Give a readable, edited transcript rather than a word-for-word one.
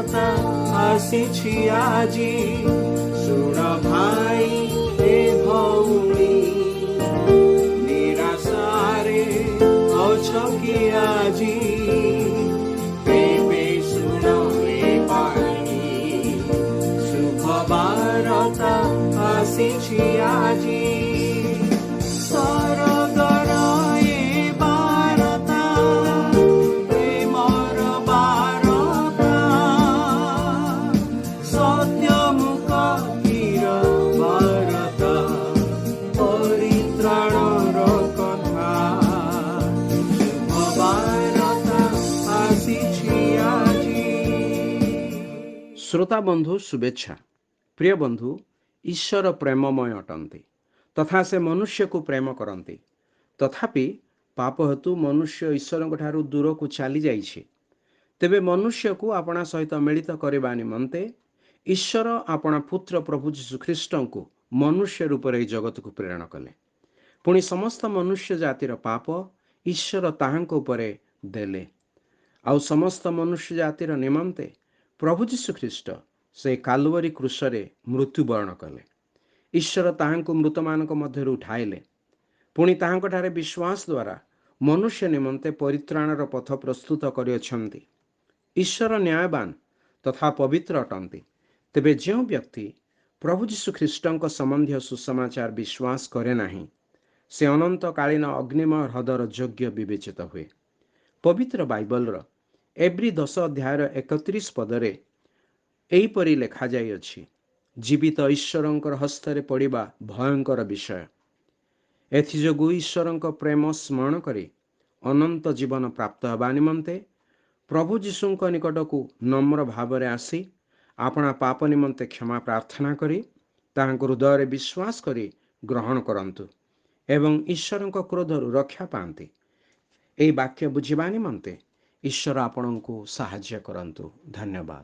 ବାରତା ଆସିଛି ଆଜି। ଶୁଣ ଭାଇ ଏ ଭଉଣୀ, ନିରାଶାରେ ଅଛ କି ଆଜି? ତେବେ ଶୁଣ ଏ ବାଣୀ, ଶୁଭ ବାରତା ଆସିଛି ଆଜି। ସରଗର ଏ ବାରତା, ପ୍ରେମର ବାରତା, ସତ୍ୟ ମୁକ୍ତିର ବାରତା, ପରିତ୍ରାଣର କଥା। ଶୁଭ ବାରତା ଆସିଛି ଆଜି। ଶ୍ରୋତା ବନ୍ଧୁ, ଶୁଭେଚ୍ଛା। ପ୍ରିୟ ବନ୍ଧୁ, ଈଶ୍ୱର ପ୍ରେମମୟ ଅଟନ୍ତି ତଥା ସେ ମନୁଷ୍ୟକୁ ପ୍ରେମ କରନ୍ତି। ତଥାପି ପାପ ହେତୁ ମନୁଷ୍ୟ ଈଶ୍ୱରଙ୍କ ଠାରୁ ଦୂରକୁ ଚାଲିଯାଇଛି। ତେବେ ମନୁଷ୍ୟକୁ ଆପଣା ସହିତ ମିଳିତ କରିବା ନିମନ୍ତେ ଈଶ୍ୱର ଆପଣା ପୁତ୍ର ପ୍ରଭୁ ଯୀଶୁଖ୍ରୀଷ୍ଟଙ୍କୁ ମନୁଷ୍ୟ ରୂପରେ ଏହି ଜଗତକୁ ପ୍ରେରଣ କଲେ। ପୁଣି ସମସ୍ତ ମନୁଷ୍ୟ ଜାତିର ପାପ ଈଶ୍ୱର ତାହାଙ୍କ ଉପରେ ଦେଲେ। ଆଉ ସମସ୍ତ ମନୁଷ୍ୟ ଜାତିର ନିମନ୍ତେ ପ୍ରଭୁ ଯୀଶୁଖ୍ରୀଷ୍ଟ ସେ କାଲୁବରୀ କ୍ରୁଶରେ ମୃତ୍ୟୁବରଣ କଲେ। ଈଶ୍ୱର ତାହାଙ୍କୁ ମୃତମାନଙ୍କ ମଧ୍ୟରୁ ଉଠାଇଲେ। ପୁଣି ତାହାଙ୍କଠାରେ ବିଶ୍ୱାସ ଦ୍ୱାରା ମନୁଷ୍ୟ ନିମନ୍ତେ ପରିତ୍ରାଣର ପଥ ପ୍ରସ୍ତୁତ କରିଅଛନ୍ତି। ଈଶ୍ୱର ନ୍ୟାୟବାନ ତଥା ପବିତ୍ର ଅଟନ୍ତି। ତେବେ ଯେଉଁ ବ୍ୟକ୍ତି ପ୍ରଭୁ ଯୀଶୁ ଖ୍ରୀଷ୍ଟଙ୍କ ସମ୍ବନ୍ଧୀୟ ସୁସମାଚାର ବିଶ୍ୱାସ କରେ ନାହିଁ, ସେ ଅନନ୍ତକାଳୀନ ଅଗ୍ନିମୟ ହ୍ରଦର ଯୋଗ୍ୟ ବିବେଚିତ ହୁଏ। ପବିତ୍ର ବାଇବଲର ଏବ୍ରୀ 10 ଅଧ୍ୟାୟର 31 ପଦରେ ଏହିପରି ଲେଖାଯାଇଅଛି, ଜୀବିତ ଈଶ୍ୱରଙ୍କର ହସ୍ତରେ ପଡ଼ିବା ଭୟଙ୍କର ବିଷୟ। ଏଥିଯୋଗୁଁ ଈଶ୍ୱରଙ୍କ ପ୍ରେମ ସ୍ମରଣ କରି ଅନନ୍ତ ଜୀବନ ପ୍ରାପ୍ତ ହେବା ନିମନ୍ତେ ପ୍ରଭୁ ଯୀଶୁଙ୍କ ନିକଟକୁ ନମ୍ର ଭାବରେ ଆସି ଆପଣା ପାପ ନିମନ୍ତେ କ୍ଷମା ପ୍ରାର୍ଥନା କରି ତାହାଙ୍କ ହୃଦୟରେ ବିଶ୍ୱାସ କରି ଗ୍ରହଣ କରନ୍ତୁ ଏବଂ ଈଶ୍ୱରଙ୍କ କ୍ରୋଧରୁ ରକ୍ଷା ପାଆନ୍ତି। ଏହି ବାକ୍ୟ ବୁଝିବା ନିମନ୍ତେ ଈଶ୍ୱର ଆପଣଙ୍କୁ ସାହାଯ୍ୟ କରନ୍ତୁ। ଧନ୍ୟବାଦ।